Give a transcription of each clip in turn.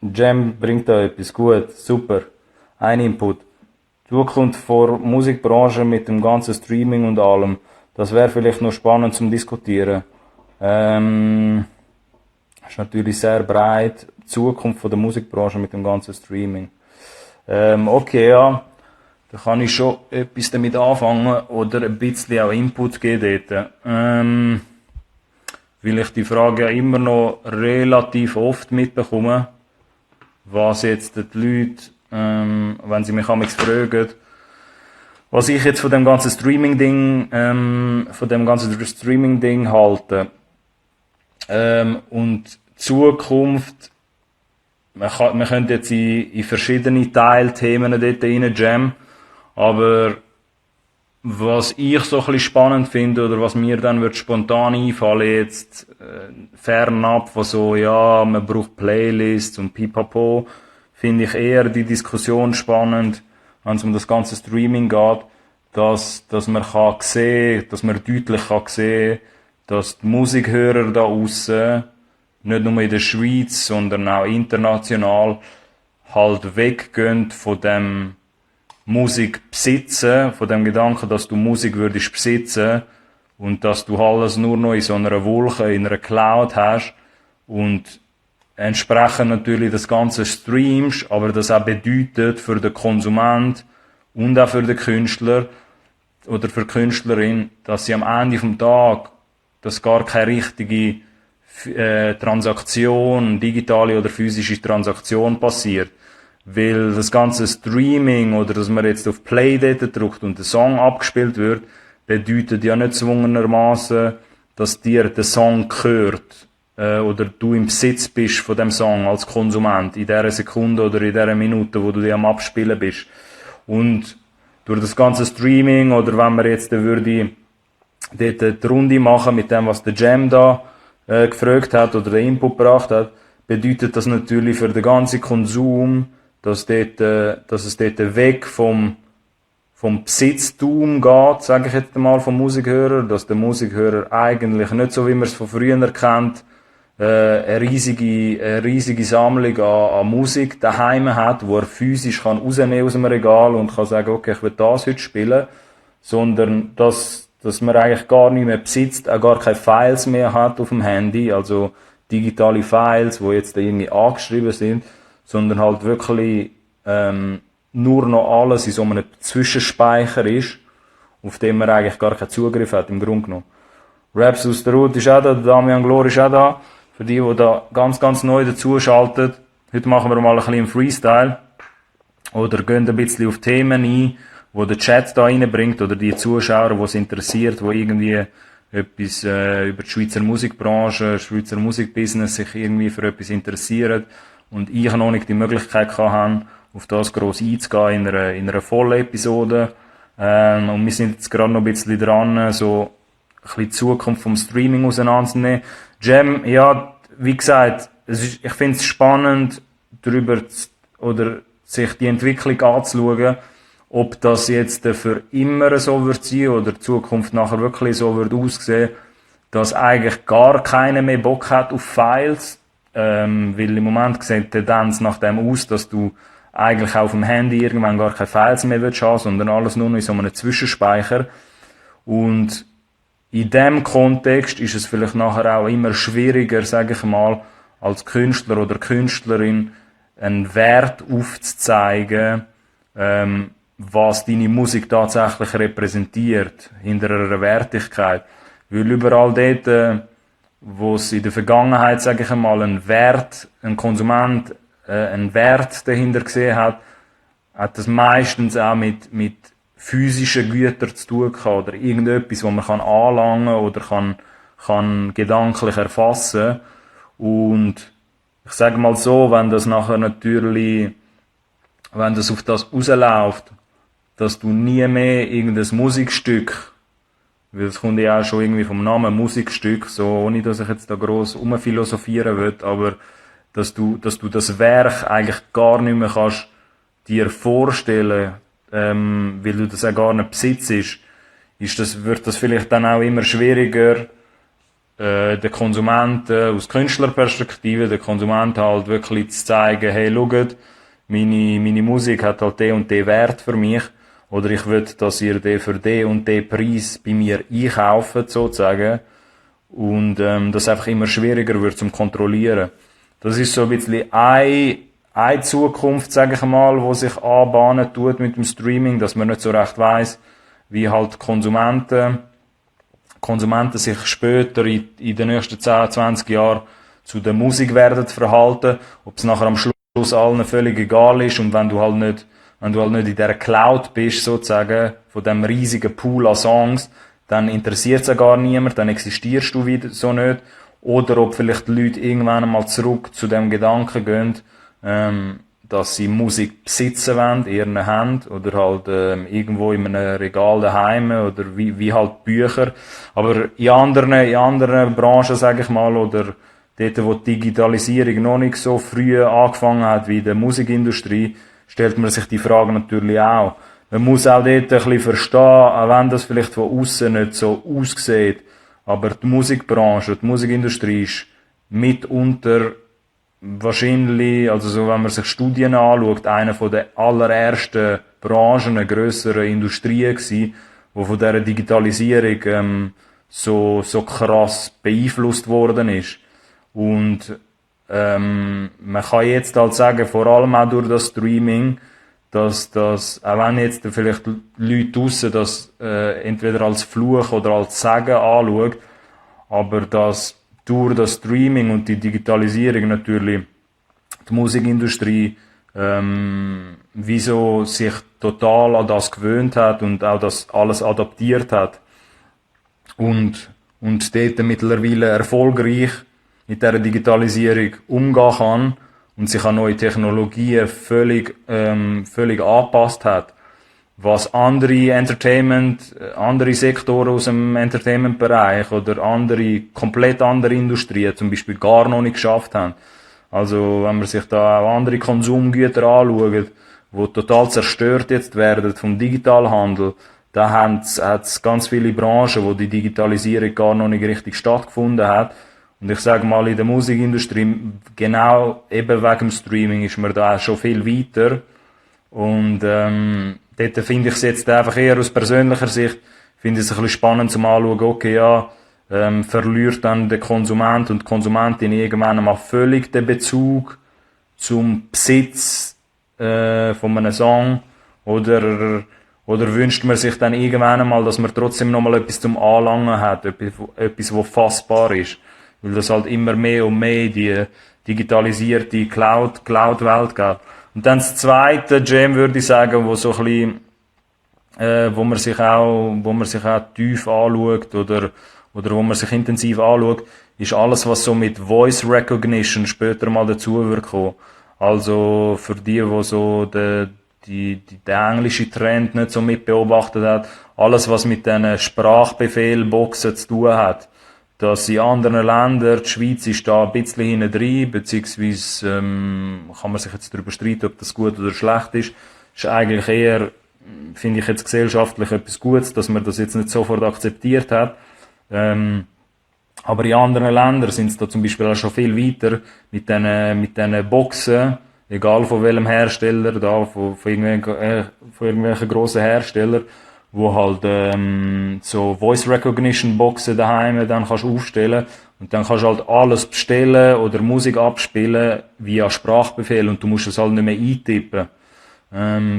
Jam bringt da etwas gut, super. Ein Input. Zukunft vor Musikbranche mit dem ganzen Streaming und allem. Das wäre vielleicht noch spannend zum Diskutieren. Ähm, ist natürlich sehr breit. Die Zukunft von der Musikbranche mit dem ganzen Streaming. Okay, ja. Da kann ich schon etwas damit anfangen oder ein bisschen auch Input geben dort. Weil ich die Frage ja immer noch relativ oft mitbekomme, was jetzt die Leute, wenn sie mich amigs fragen, was ich jetzt von dem ganzen Streaming-Ding halte. Und Zukunft, man könnte jetzt in verschiedene Teilthemen dort rein jammen, aber was ich so ein bisschen spannend finde, oder was mir dann wird spontan einfallen, jetzt fernab von so, ja, man braucht Playlists und pipapo, finde ich eher die Diskussion spannend, wenn es um das ganze Streaming geht, dass man kann sehen, dass man deutlich kann sehen, dass die Musikhörer da aussen, nicht nur in der Schweiz, sondern auch international, halt weggehen von dem Musik besitzen, von dem Gedanken, dass du Musik würdest besitzen und dass du alles nur noch in so einer Wolke, in einer Cloud hast und entsprechend natürlich das Ganze streamst, aber das auch bedeutet für den Konsument und auch für den Künstler oder für die Künstlerin, dass sie am Ende vom Tag, dass gar keine richtige Transaktion, digitale oder physische Transaktion passiert. Weil das ganze Streaming oder dass man jetzt auf Play dort drückt und der Song abgespielt wird, bedeutet ja nicht zwungenermaßen, dass dir der Song gehört oder du im Besitz bist von dem Song als Konsument in der Sekunde oder in der Minute, wo du die am Abspielen bist. Und durch das ganze Streaming oder wenn man jetzt würde dort die Runde machen mit dem, was der Jam da gefragt hat oder den Input gebracht hat, bedeutet das natürlich für den ganzen Konsum, dass es dort weg vom Besitztum geht, sage ich jetzt mal, vom Musikhörer, dass der Musikhörer eigentlich nicht so, wie man es von früher kennt, eine riesige Sammlung an Musik daheim hat, wo er physisch kann rausnehmen aus dem Regal und kann sagen, okay, ich will das heute spielen, sondern dass man eigentlich gar nicht mehr besitzt, auch gar keine Files mehr hat auf dem Handy, also digitale Files, wo jetzt irgendwie angeschrieben sind, sondern halt wirklich nur noch alles in so einem Zwischenspeicher ist, auf dem man eigentlich gar keinen Zugriff hat, im Grunde genommen. Raps aus der Route ist auch da, der Damian Glor ist auch da, für die da ganz neu dazuschalten. Heute machen wir mal ein bisschen im Freestyle, oder gehen ein bisschen auf Themen ein, wo der Chat da reinbringt, oder die Zuschauer, die es interessiert, die irgendwie etwas über die Schweizer Musikbranche, Schweizer Musikbusiness sich irgendwie für etwas interessieren und ich noch nicht die Möglichkeit habe, auf das gross einzugehen in einer vollen Episode. Und wir sind jetzt gerade noch ein bisschen dran, so ein bisschen die Zukunft vom Streaming auseinanderzunehmen. Jam, ja, wie gesagt, ich finde es spannend, oder sich die Entwicklung anzuschauen, ob das jetzt für immer so wird sein oder die Zukunft nachher wirklich so wird aussehen, dass eigentlich gar keiner mehr Bock hat auf Files, weil im Moment sieht die Tendenz nach dem aus, dass du eigentlich auf dem Handy irgendwann gar keine Files mehr willst haben, sondern alles nur noch in so einem Zwischenspeicher. Und in dem Kontext ist es vielleicht nachher auch immer schwieriger, sage ich mal, als Künstler oder Künstlerin einen Wert aufzuzeigen, was deine Musik tatsächlich repräsentiert, hinter einer Wertigkeit. Weil überall dort, wo es in der Vergangenheit, sage ich einmal, ein Konsument einen Wert dahinter gesehen hat das meistens auch mit physischen Gütern zu tun gehabt, oder irgendetwas, wo man kann anlangen oder kann gedanklich erfassen. Und ich sage mal so, wenn das nachher natürlich, wenn das auf das rausläuft, dass du nie mehr irgendein Musikstück, weil es kommt ja auch schon irgendwie vom Namen Musikstück, so, ohne dass ich jetzt da gross umphilosophieren will, aber dass du das Werk eigentlich gar nicht mehr kannst dir vorstellen, weil du das auch gar nicht besitzt, wird das vielleicht dann auch immer schwieriger, den Konsumenten aus Künstlerperspektive, den Konsumenten halt wirklich zu zeigen, hey, schaut, meine Musik hat halt den und den Wert für mich, oder ich will, dass ihr den für den und den Preis bei mir einkauft, sozusagen, und das einfach immer schwieriger wird zum Kontrollieren. Das ist so ein bisschen eine Zukunft, sage ich mal, wo sich anbahnen tut mit dem Streaming, dass man nicht so recht weiss, wie halt Konsumenten sich später in den nächsten 10, 20 Jahren zu der Musik werden verhalten, ob es nachher am Schluss allen völlig egal ist, und wenn du halt nicht in dieser Cloud bist, sozusagen, von dem riesigen Pool an Songs, dann interessiert es ja gar niemand, dann existierst du wieder so nicht, oder ob vielleicht die Leute irgendwann einmal zurück zu dem Gedanken gehen, dass sie Musik besitzen wollen, in ihren Händen, oder halt irgendwo in einem Regal daheim, oder wie halt Bücher. Aber in anderen Branchen, sage ich mal, oder dort, wo die Digitalisierung noch nicht so früh angefangen hat wie in der Musikindustrie, stellt man sich die Frage natürlich auch. Man muss auch dort ein bisschen verstehen, auch wenn das vielleicht von außen nicht so aussieht, aber die Musikbranche, die Musikindustrie ist mitunter wahrscheinlich, also so, wenn man sich Studien anschaut, eine von der allerersten Branchen, eine grössere Industrie gewesen, die von dieser Digitalisierung so krass beeinflusst worden ist. Und man kann jetzt halt sagen, vor allem auch durch das Streaming, dass auch wenn jetzt vielleicht Leute draussen das entweder als Fluch oder als Segen anschauen, aber dass durch das Streaming und die Digitalisierung natürlich die Musikindustrie wieso sich total an das gewöhnt hat und auch das alles adaptiert hat und dort mittlerweile erfolgreich mit dieser Digitalisierung umgehen kann und sich an neue Technologien völlig angepasst hat. Was andere Sektoren aus dem Entertainment-Bereich oder komplett andere Industrien zum Beispiel gar noch nicht geschafft haben. Also, wenn man sich da auch andere Konsumgüter anschaut, die total zerstört jetzt werden vom Digitalhandel, da hat's ganz viele Branchen, wo die Digitalisierung gar noch nicht richtig stattgefunden hat. Und ich sage mal, in der Musikindustrie, genau eben wegen dem Streaming, ist man da schon viel weiter. Und dort finde ich es jetzt einfach eher aus persönlicher Sicht, finde ich es ein bisschen spannend zum Anschauen, okay, ja, verliert dann der Konsument und die Konsumentin irgendwann mal völlig den Bezug zum Besitz von einem Song, oder wünscht man sich dann irgendwann einmal, dass man trotzdem nochmal etwas zum Anlangen hat, etwas, was fassbar ist, weil das halt immer mehr und mehr die digitalisierte Cloud-Welt geht. Und dann das zweite Jam, würde ich sagen, wo so ein bisschen, wo man sich auch tief anschaut, oder wo man sich intensiv anschaut, ist alles, was so mit Voice Recognition später mal dazu wird kommen. Also, für die so der englische Trend nicht so mitbeobachtet hat, alles, was mit diesen Sprachbefehlboxen zu tun hat, dass in anderen Ländern, die Schweiz ist da ein bisschen hinten drin, beziehungsweise kann man sich jetzt darüber streiten, ob das gut oder schlecht ist eigentlich eher, finde ich jetzt gesellschaftlich etwas Gutes, dass man das jetzt nicht sofort akzeptiert hat. Aber in anderen Ländern sind es da zum Beispiel auch schon viel weiter mit diesen Boxen, egal von welchem Hersteller, da von irgendwelchen grossen Herstellern, wo halt so Voice Recognition Boxen daheim dann kannst aufstellen, und dann kannst du halt alles bestellen oder Musik abspielen via Sprachbefehl, und du musst es halt nicht mehr eintippen.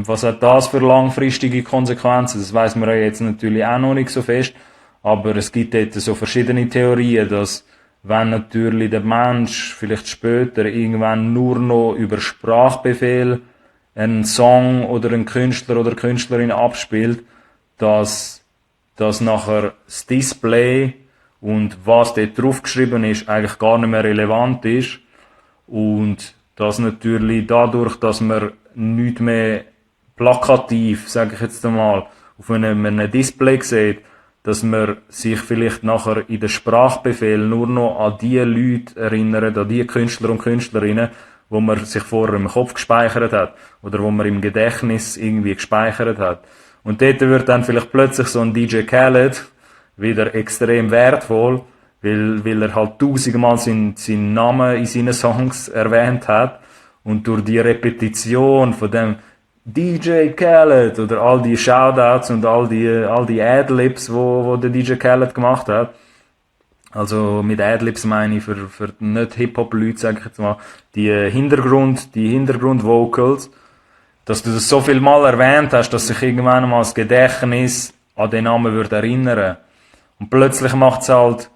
Was hat das für langfristige Konsequenzen? Das weiss man ja jetzt natürlich auch noch nicht so fest, aber es gibt dort so verschiedene Theorien, dass wenn natürlich der Mensch vielleicht später irgendwann nur noch über Sprachbefehl einen Song oder einen Künstler oder Künstlerin abspielt, dass nachher das Display und was dort draufgeschrieben ist, eigentlich gar nicht mehr relevant ist, und dass natürlich dadurch, dass man nicht mehr plakativ, sage ich jetzt einmal, auf einem Display sieht, dass man sich vielleicht nachher in den Sprachbefehl nur noch an die Leute erinnert, an die Künstler und Künstlerinnen, wo man sich vorher im Kopf gespeichert hat oder wo man im Gedächtnis irgendwie gespeichert hat. Und dort wird dann vielleicht plötzlich so ein DJ Khaled wieder extrem wertvoll, weil er halt tausendmal seinen Namen in seinen Songs erwähnt hat. Und durch die Repetition von dem DJ Khaled oder all die Shoutouts und all die Adlibs, wo der DJ Khaled gemacht hat. Also mit Adlibs meine ich für nicht Hip-Hop-Leute, sag ich jetzt mal, die Hintergrund-Vocals, dass du das so viel Mal erwähnt hast, dass sich irgendwann mal das Gedächtnis an den Namen wird erinnern. Und plötzlich macht's halt,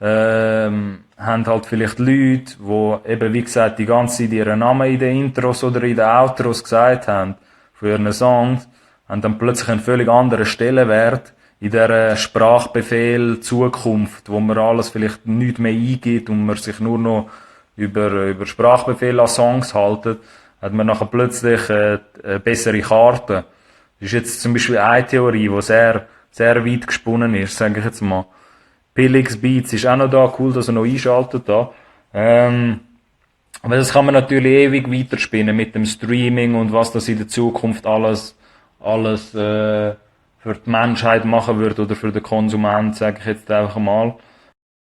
haben halt vielleicht Leute, die eben, wie gesagt, die ganze Zeit ihren Namen in den Intros oder in den Outros gesagt haben, für ihren Songs, haben dann plötzlich einen völlig anderen Stellenwert in dieser Sprachbefehl Zukunft, wo man alles vielleicht nicht mehr eingibt und man sich nur noch über Sprachbefehl an Songs haltet, hat man nachher plötzlich bessere Karten. Das ist jetzt zum Beispiel eine Theorie, die sehr, sehr weit gesponnen ist, sage ich jetzt mal. Pillix Beats ist auch noch da, cool, dass er noch einschaltet da. Aber das kann man natürlich ewig weiterspinnen mit dem Streaming und was das in der Zukunft alles für die Menschheit machen wird oder für den Konsument, sage ich jetzt einfach mal.